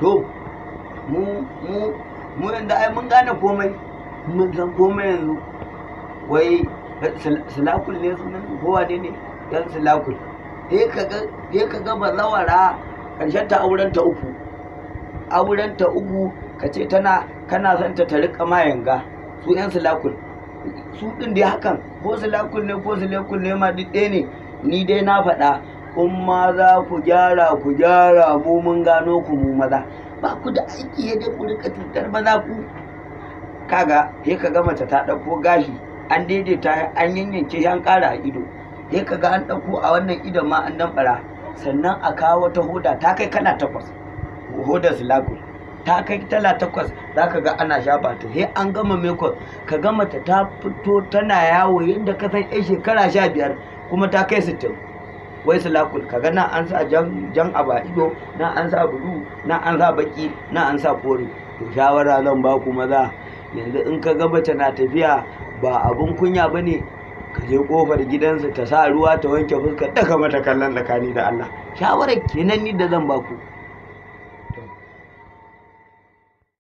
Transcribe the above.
To mu mu mu yanzu ai mun gane komai, mun san komai yanzu. Wai silakul ne sunan ko wane ne yan silakul? Sai ka ga bazawara karshen ta auren ta uku, auren ta uku, ka ce tana kana son ta, ta rika ma yanga. Su yan silakul su din dai hakan, ko silakul ne ko silakul ne ma duk ɗaya ne. Ni dai na faɗa, in ma za ku gyara, ku gyara. Mu mun gano ku. Mu maza ba ku da aiki ya dai ku rika cutar maza. Ku kaga, sai ka ga mace ta ɗauko gashi, an daidaita, an yanyanke shi, an ƙara a ido. Sai ka ga an ɗauko a wannan idon ma an damɓara, sannan a kawo wata hoda ta kai kala takwas, hodar silakul ta kai tala takwas, za ka ga ana shafa ta. Sai an gama makeup, ka ga mace ta fito tana yawo yadda ka san yan shekara 15, kuma ta kai 60. Wai silakul, ka ga nan an sa jan jan abu a ido, nan an sa blue, nan an sa baki, nan an sa kore. To shawara zan ba ku maza yanzu, in ka ga mace na tafiya, ba abun kunya ba ne ka je kofar gidansa ta sa ruwa ta wanke fuskar, daga mata kallon tsakani da Allah. Shawarar kenan ni da zan ba ku.